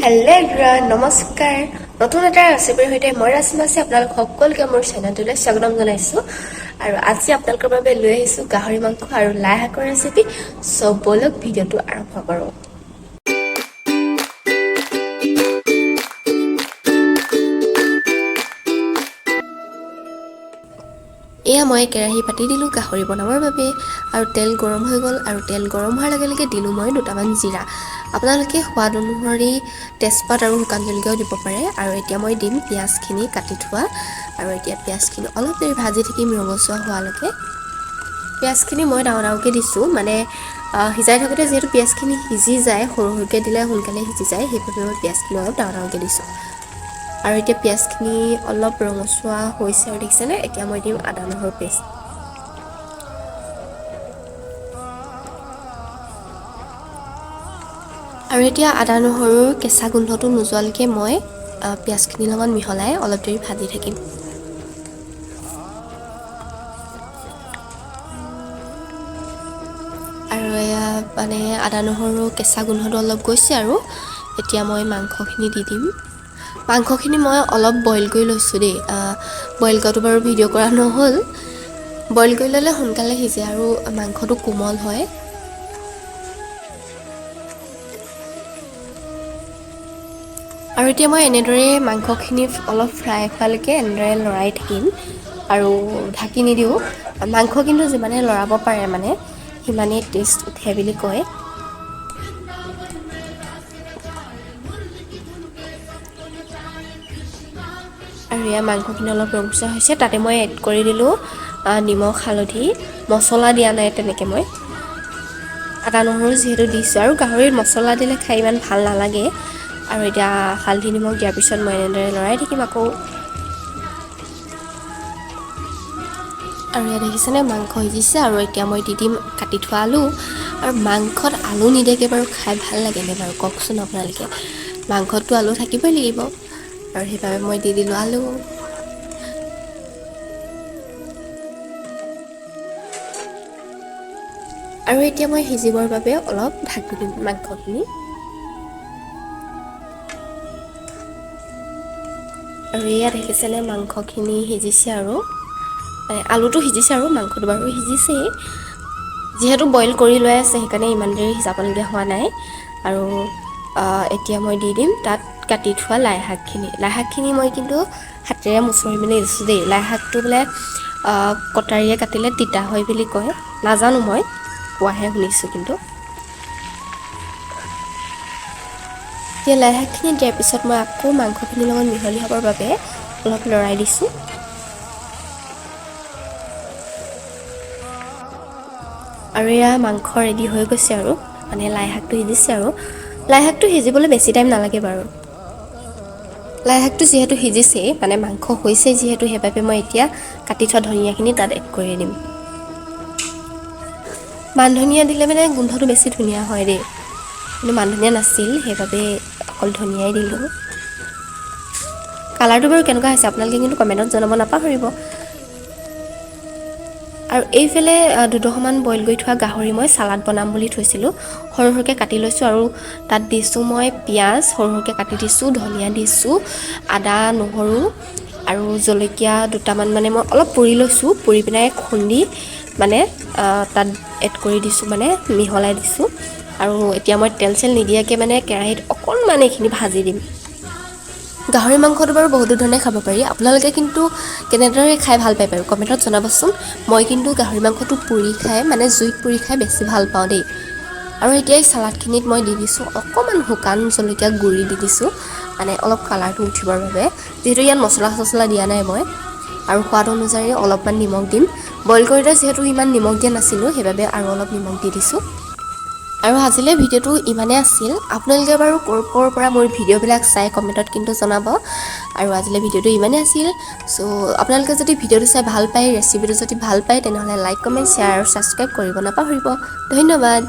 Hello' everyone, নমস্কাৰ। নতুন এটা ৰেচিপিৰ সৈতে মই ৰাশ্মি আছে আপোনালোক সকলোকে মোৰ চেনেলটোলৈ স্বাগতম জনাইছোঁ। আৰু আজি আপোনালোকৰ বাবে লৈ আহিছোঁ গাহৰি মাংস আৰু লাই শাকৰ ৰেচিপি। চ' ব'লক ভিডিঅ'টো আৰম্ভ কৰোঁ। এয়া মই কেৰাহী পাতি দিলোঁ গাহৰি বনাবৰ বাবে আৰু তেল গৰম হৈ গ'ল। আৰু তেল গৰম হোৱাৰ লগে লগে দিলোঁ মই দুটামান জিৰা। আপোনালোকে সোৱাদ অনুসৰি তেজপাত আৰু শুকান জলকীয়াও দিব পাৰে। আৰু এতিয়া মই দিম পিঁয়াজখিনি কাটি থোৱা। আৰু এতিয়া পিঁয়াজখিনি অলপ দেৰি ভাজি থাকিম ৰঙচুৱা হোৱালৈকে। পিঁয়াজখিনি মই ডাঙৰ ডাঙৰকৈ দিছোঁ, মানে সিজাই থাকোঁতে যিহেতু পিঁয়াজখিনি সিজি যায়, সৰু সৰুকৈ দিলে সোনকালে সিজি যায়, সেইবাবে মই পিঁয়াজখিনি অলপ ডাঙৰ ডাঙৰকৈ দিছোঁ। আৰু এতিয়া পিঁয়াজখিনি অলপ ৰঙচুৱা হৈছে আৰু দেখিছেনে, এতিয়া মই দিম আদা নহৰু পেষ্ট। আৰু এতিয়া আদা নহৰুৰ কেঁচা গোন্ধটো নোযোৱালৈকে মই পিঁয়াজখিনিৰ লগত মিহলাই অলপ দেৰি ভাজি থাকিম। আৰু এয়া মানে আদা নহৰু কেঁচা গোন্ধটো অলপ গৈছে আৰু এতিয়া মই মাংসখিনি দি দিম। মাংসখিনি মই অলপ বইল কৰি লৈছোঁ দেই। বইল কৰাটো বাৰু ভিডিঅ' কৰা নহ'ল। বইল কৰি ল'লে সোনকালে সিজে আৰু মাংসটো কোমল হয়। আৰু এতিয়া মই এনেদৰে মাংসখিনি অলপ ফ্ৰাই হোৱালৈকে এনেদৰে লৰাই থাকিম আৰু ঢাকি নিদিওঁ। মাংস কিন্তু যিমানে লৰাব পাৰে মানে সিমানেই টেষ্ট উঠে বুলি কয়। আৰু এয়া মাংসখিনি অলপ ৰঙচুৱা হৈছে, তাতে মই এড কৰি দিলোঁ নিমখ, হালধি, মছলা দিয়া নাই তেনেকৈ, মই আদা নহৰু যিহেতু দিছোঁ আৰু গাহৰিত মছলা দিলে খাই ইমান ভাল নালাগে। আৰু এতিয়া হালধি নিমখ দিয়াৰ পিছত মই এনেদৰে লৰাই থাকিম আকৌ। আৰু ইয়াত দেখিছেনে মাংস সিজিছে। আৰু এতিয়া মই দি দিম কাটি থোৱা আলু। আৰু মাংসত আলু নিদিয়াকৈ বাৰু খাই ভাল লাগেনে বাৰু কওকচোন আপোনালোকে? মাংসততো আলু থাকিবই লাগিব আৰু সেইবাবে মই দি দিলোঁ আলু। আৰু এতিয়া মই সিজিবৰ বাবে অলপ ঢাকি দিম মাংসখিনি। আৰু এয়া দেখিছেনে মাংসখিনি সিজিছে আৰু মানে আলুটো সিজিছে আৰু মাংসটো বাৰু সিজিছেই, যিহেতু বইল কৰি লৈ আছে সেইকাৰণে ইমান দেৰি সিজাবলগীয়া হোৱা নাই। আৰু এতিয়া মই দি দিম তাত কাটি থোৱা লাই শাকখিনি। লাই শাকখিনি মই কিন্তু হাতেৰে মুচৰি মেলি দিছোঁ দেই। লাই শাকটো বোলে কটাৰীয়ে কাটিলে তিতা হয় বুলি কয়, নাজানো মই, কোৱাহে শুনিছোঁ কিন্তু। এতিয়া লাই শাকখিনি দিয়াৰ পিছত মই আকৌ মাংসখিনিৰ লগত মিহলি হ'বৰ বাবে অলপ লৰাই দিছোঁ। আৰু এয়া মাংস ৰেডি হৈ গৈছে আৰু মানে লাই শাকটো সিজিছে আৰু লাই শাকটো সিজিবলৈ বেছি টাইম নালাগে বাৰু। লাই শাকটো যিহেতু সিজিছেই, মানে মাংস হৈছে যিহেতু, সেইবাবে মই এতিয়া কাটি থোৱা ধনিয়াখিনি তাত এড কৰি দিম। মান ধনিয়া দিলে মানে গোন্ধটো বেছি ধুনীয়া হয় দেই, কিন্তু মান ধনিয়া নাছিল সেইবাবে অকল ধনিয়াই দিলোঁ। কালাৰটো বাৰু কেনেকুৱা হৈছে আপোনালোকে কিন্তু কমেণ্টত জনাব নাপাহৰিব। আৰু এইফালে দুডোখৰমান বইল কৰি থোৱা গাহৰি মই চালাড বনাম বুলি থৈছিলোঁ, সৰু সৰুকৈ কাটি লৈছোঁ। আৰু তাত দিছোঁ মই পিঁয়াজ সৰু সৰুকৈ কাটি দিছোঁ, ধনিয়া দিছোঁ, আদা নহৰু আৰু জলকীয়া দুটামান মানে মই অলপ পুৰি লৈছোঁ, পুৰি পেলাই খুন্দি মানে তাত এড কৰি দিছোঁ, মানে মিহলাই দিছোঁ। আৰু এতিয়া মই তেল চেল নিদিয়াকৈ মানে কেৰাহীত অকণমান এইখিনি ভাজি দিম। গাহৰি মাংসটো বাৰু বহুতো ধৰণে খাব পাৰি, আপোনালোকে কিন্তু কেনেদৰে খাই ভাল পায় বাৰু কমেণ্টত জনাবচোন। মই কিন্তু গাহৰি মাংসটো পুৰি খাই মানে জুইত পুৰি খাই বেছি ভাল পাওঁ দেই। আৰু এতিয়া এই চালাডখিনিত মই দি দিছোঁ অকণমান শুকান জলকীয়া গুড়ি দি দিছোঁ, মানে অলপ কালাৰটো উঠিবৰ বাবে, যিহেতু ইয়াত মছলা চছলা দিয়া নাই মই। আৰু সোৱাদ অনুযায়ী অলপমান নিমখ দিম। বইল কৰোঁতে যিহেতু ইমান নিমখ দিয়া নাছিলোঁ সেইবাবে আৰু অলপ নিমখ দি দিছোঁ। আৰু আজিলৈ ভিডিঅ'টো ইমানেই আছিল। আপোনালোকে বাৰু ক'ৰ ক'ৰ পৰা মোৰ ভিডিঅ'বিলাক চাই কমেণ্টত কিন্তু জনাব। আৰু আজিলৈ ভিডিঅ'টো ইমানেই আছিল। চ' আপোনালোকে যদি ভিডিঅ'টো চাই ভাল পায়, ৰেচিপিটো যদি ভাল পায়, তেনেহ'লে লাইক, কমেণ্ট, শ্বেয়াৰ আৰু ছাবস্ক্ৰাইব কৰিব নাপাহৰিব। ধন্যবাদ।